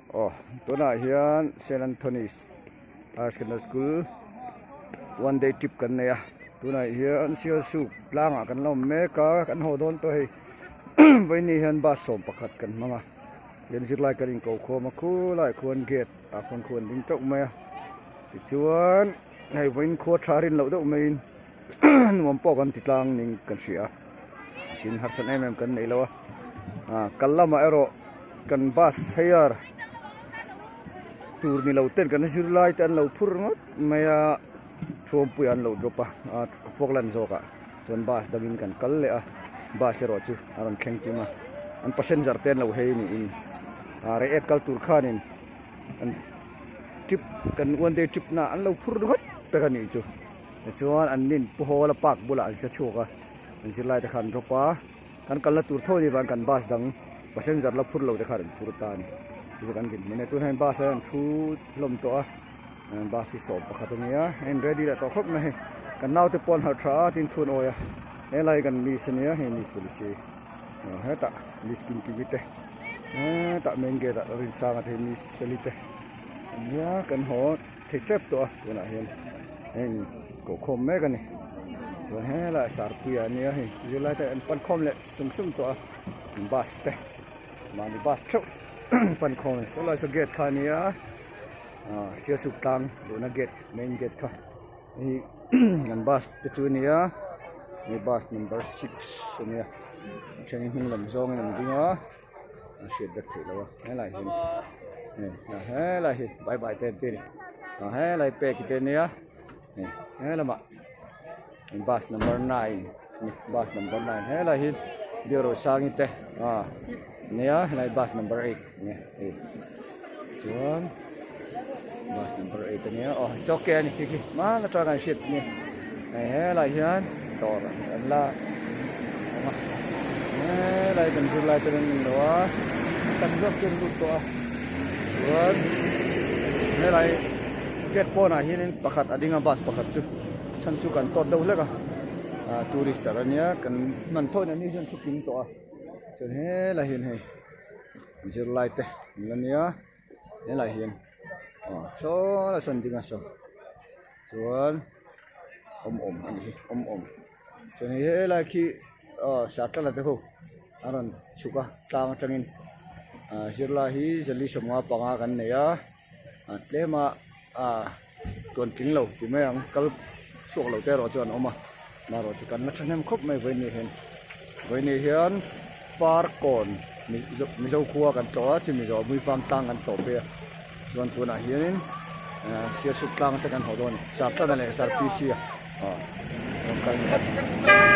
Aw tunah hian Saint Anthony's Higher Secondary School one day trip kan nei a tunah hian Sialsuk tlangah kan la awm mek a kan haw dawn tawh hei vawiin hian bus 11 kan hmang a hian zirlai kan inko khawm a khulaiah khuan gate ah khuan khu an ding teuh mai a tichuan hei vawiin khua tha rin loh deuh maiin nuam pawh kan ti tlang ning kan hria a tin harsat em em kan nei lo a ah kal lamah erawh kan bus hire tur ni lo ten kan zir lai te an lo phur ngawt mai a thuampui an lo drop a ah falkland zawk ah chuan bus dangin kan kal leh a bus erawh chu a rawn thleng kim a an passenger te an lo hei niin ah reiek kal tur khanin an trip kan one day trip na an lo phur ngawt pek a nih chu. Tichuan an nin Pu Hawla park bulah an hre chhuak a, an zirlai te kha an drop a, kan kalna tur tho ni vang kan bus dang passenger la phur lo te kha an phur ta a ni. Chu chu kan dinhmun e, tun hian bus ah hian an thu hlawm tawh a, bus hi 11 a ni a, a in ready leh tawh khawp mai hei, kan naute pawh an harh tha a tin thu an awi a, helai hi kan miss a nia, hei miss policy hetah miss kim kim i te hetah main gate ah Rinsanga te hi miss feli te an nia kan haw. Thei tep tawh a tunah hian heng koh khawm mek a ni chuan helaiah sarpuia a nia hei zirlai te an pan khawm leh sum sum tawh a bus te mahni bus theuh pan khawm a ni saw lai saw gate kha a nia ah sialsuk tlang luhna gate main gate kha hei an bus te chu a nia hei bus number six a nia a then hi hnung lam zawngin an ding a. a hriat vek theih loh a helai hi hei helai hi bye bye te an ti a ni ah helai pek hi te ania hei helamah bus number nine ani bus number nine helai hi Biarosangi te ah ania helai bus number eight ania hei chuan bus number eight ania aw chawke ani khi khi hman atanga kan hriat ania hei helai hian dawr an la awm a helai kan zirlai te an lo a tam zawk chu an lut tawh a chuan helai gate pawnah hianin pakhat a ding a bus pakhat chu chhan chu kan tawt deuh hlek a ah tourist tar ania kan hman thaw in an ni hian thu kim tawh a chuan helai hian hei. Zirlai te an la nia helaiah hian aw saw lai sawn ding a saw chuan awm awm a ni hi awm awm chuan hei helai khi aw sartala te ho a rawn chhuk a tlang atangin ah zirlai hi zali 55 kan nei a ah tlem a ah tawn tling lo ti mai ang kal chhuak lo te erawh chu an awm a marawh chu kan la thahnem khawp mai vawiin hian vawiin hian Parkawn Mizo khua kan tlawh a chumi zawh Muipang tlang kan tlawh phei a chuan tunah hianin Sialsuk tlang te kan haw dawn a ni Sartlana leh Sarpc a rawn kal ni.